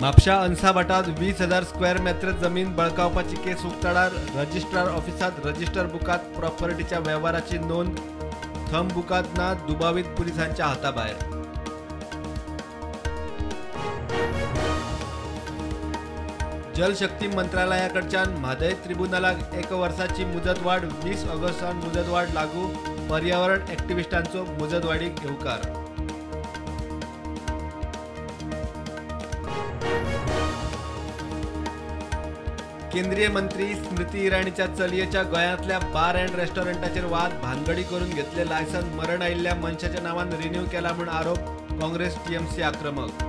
म्हापशा अनसाभाटात 20,000 स्क्वेअर मेत्र जमीन बळकावपाची केस उक्ताडार. रजिस्ट्रार ऑफिसात रजिस्टर बुकात प्रॉपर्टीच्या वेव्हाराची नोंद, थंब बुकात ना, दुबावीत पुलिसांच्या हाताबाहेर. जलशक्ती मंत्रालयाकडच्यान म्हादय त्रिब्युनलाक 1 वर्साची मुजतवाढ, 20 ऑगस्टान मुजतवाढ लागू. पर्यावरण ॲक्टिव्हिस्टांचो मुजतवाढीक येवकार. केंद्रीय मंत्री स्मृती इराणीच्या चलयेच्या गोंयांतल्या बार अँड रेस्टॉरंटाचेर वाद, भानगडी करून घेतले लायसन मरण आयिल्ल्या मनशाच्या नांवान रिन्यू केला म्हूण आरोप. काँग्रेस टीएमसी आक्रमक.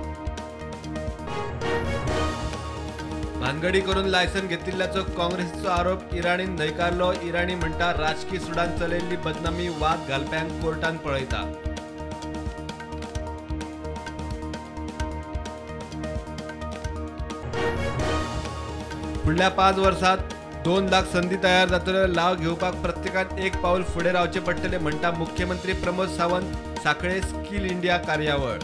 भानगडी करून लायसन घेतिल्ल्याचो काँग्रेसीचो आरोप इराणीन न्हयकारलो. इराणी म्हणटा राजकी सुडान चलयल्ली बदनामी वाद घालप्यांक कोर्टान पळयता. फुडल्या 5 वर्सात 2 लाख संदी तयार जातल्यो, लाव घेवपाक प्रत्येकान एक पावल फुडें रावचें पडटलें म्हणटा मुख्यमंत्री प्रमोद सावंत. साखळे स्किल इंडिया कार्यावळ.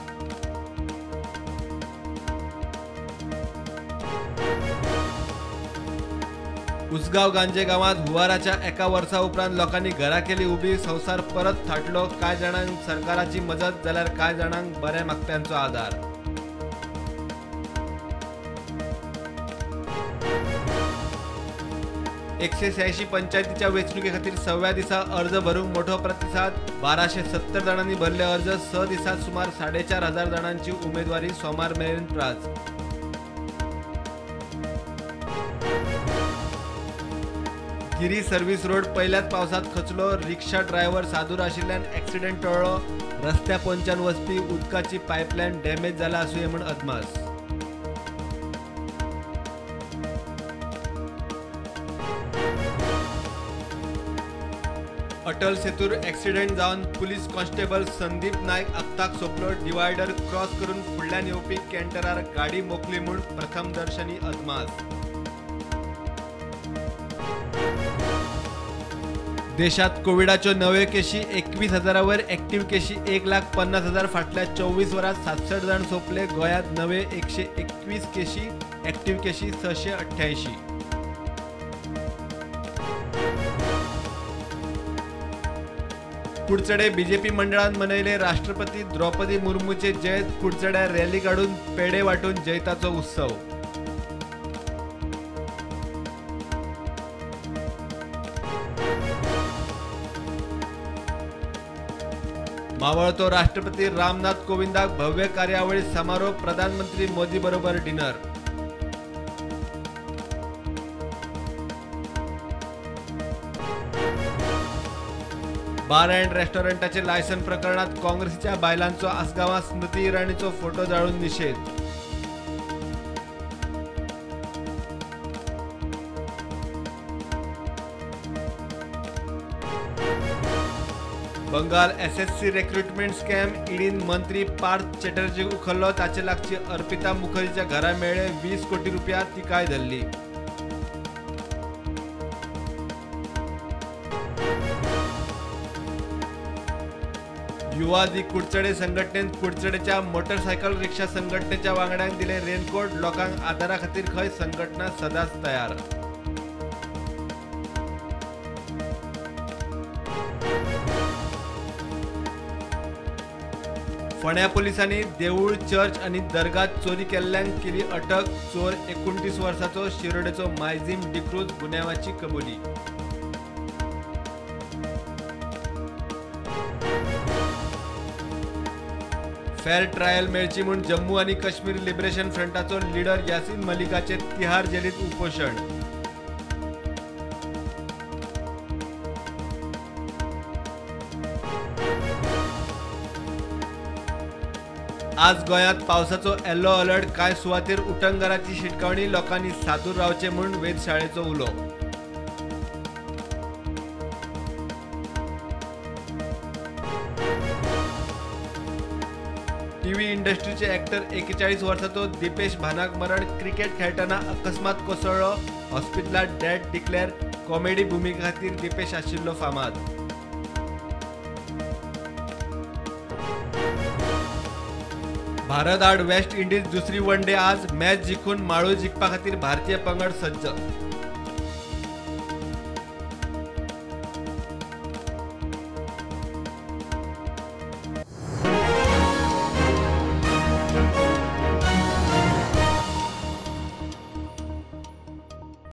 उसगांव गांजे गांवांत हुंवाराच्या 1 वर्सा उपरांत लोकांनी घरा केली उबी, संवसार परत थाटलो. कांय जाणांक सरकाराची मजत जाल्यार कांय जाणांक बऱ्या मागप्यांचो आदार. 186 पंचायतीच्या वेंचणुके खातीर 6व्या दिसा अर्ज भरूंक मोठो प्रतिसाद. 1270 जाणांनी भरले अर्ज. 6 दिसांत सुमार 4,500 जाणांची उमेदवारी. सोमार मेरेन प्राज. गिरी सर्व्हिस रोड पहिल्याच पावसात खचलो. रिक्षा ड्रायव्हर सादूर आशिल्ल्यान ॲक्सिडेंट टळ्ळो. रस्त्या पोंच्यान वचपी उदकाची पायपलायन डॅमेज जाला आसुये म्हूण अदमास. अटल सेतूर ॲक्सिडेंट जावन पुलीस कॉन्स्टेबल संदीप नायक अपघाताक सोंपलो. डिवायडर क्रॉस करून फुडल्यान येवपी कॅन्टरार गाडी मोखली म्हूण प्रथमदर्शनी अदमास. देशात कोविडाच्यो नव्यो केशी 21,000 वयर, ॲक्टिव्ह केशी 1,50,000. फाटल्या 24 वरांत 67 जाण सोंपले. गोंयांत नवे 121 केशी, ॲक्टिव्ह केशी 688. कुडचडे बीजेपी मंडळान मनयले राष्ट्रपती द्रौपदी मुर्मूचे जैत. कुडचड्यार रॅली काडून पेढे वांटून जैताचो उत्सव. मावळतो राष्ट्रपती रामनाथ कोविंदाक भव्य कार्यावळीत समारोप. प्रधानमंत्री मोदी बरोबर डिनर. बार अँड रेस्टॉरंटाचे लायसन प्रकरणात काँग्रेसीच्या बायलांचो आसगांवां स्मृती इराणीचो फोटो जाळून निषेध. बंगाल एसएससी रिक्रुटमेंट स्कॅम ईडीन मंत्री पार्थ चॅटर्जीक उखल्लो. ताचे लागची अर्पिता मुखर्जीच्या घरा मेळ्ळे 20 कोटी रुपया, तिकाय धरली. युवा दी कुडचडे संघटनेन कुडचडेच्या मोटरसायकल रिक्षा संघटनेच्या वांगड्यांक दिले रेनकोट. लोकांक आदारा खातीर खंय संघटना सदांच तयार. फोंड्या पोलिसांनी देवूळ, चर्च आनी दर्गात चोरी केल्ल्यांक केली अटक. चोर 29 वर्साचो शिरोडेचो मायझीम डिक्रूज, गुन्यांवाची कबुली. फेअर ट्रायल मेळची म्हूण जम्मू आनी काश्मीर लिबरेशन फ्रंटाचो लिडर यासीन मलिकाचे तिहार जेलीत उपोशण. आज गोंयांत पावसाचो येलो अलर्ट. कांय सुवातेर उटंगाराची शिटकावणी. लोकांनी सादूर रावचें म्हूण वेधशाळेचो उलो. टीव्ही इंडस्ट्रीचे ॲक्टर 41 वर्साचो दीपेश भानाक मरण. क्रिकेट खेळटना अकस्मात कोसळ्ळो. हॉस्पिटलांत डॅड डिक्लेअर. कॉमेडी भुमिके खातीर दीपेश आशिल्लो फामाद. भारत आड वेस्ट इंडिज दुसरी वन डे आज, मॅच जिखून माळो जिखपा खातीर भारतीय पंगड सज्ज.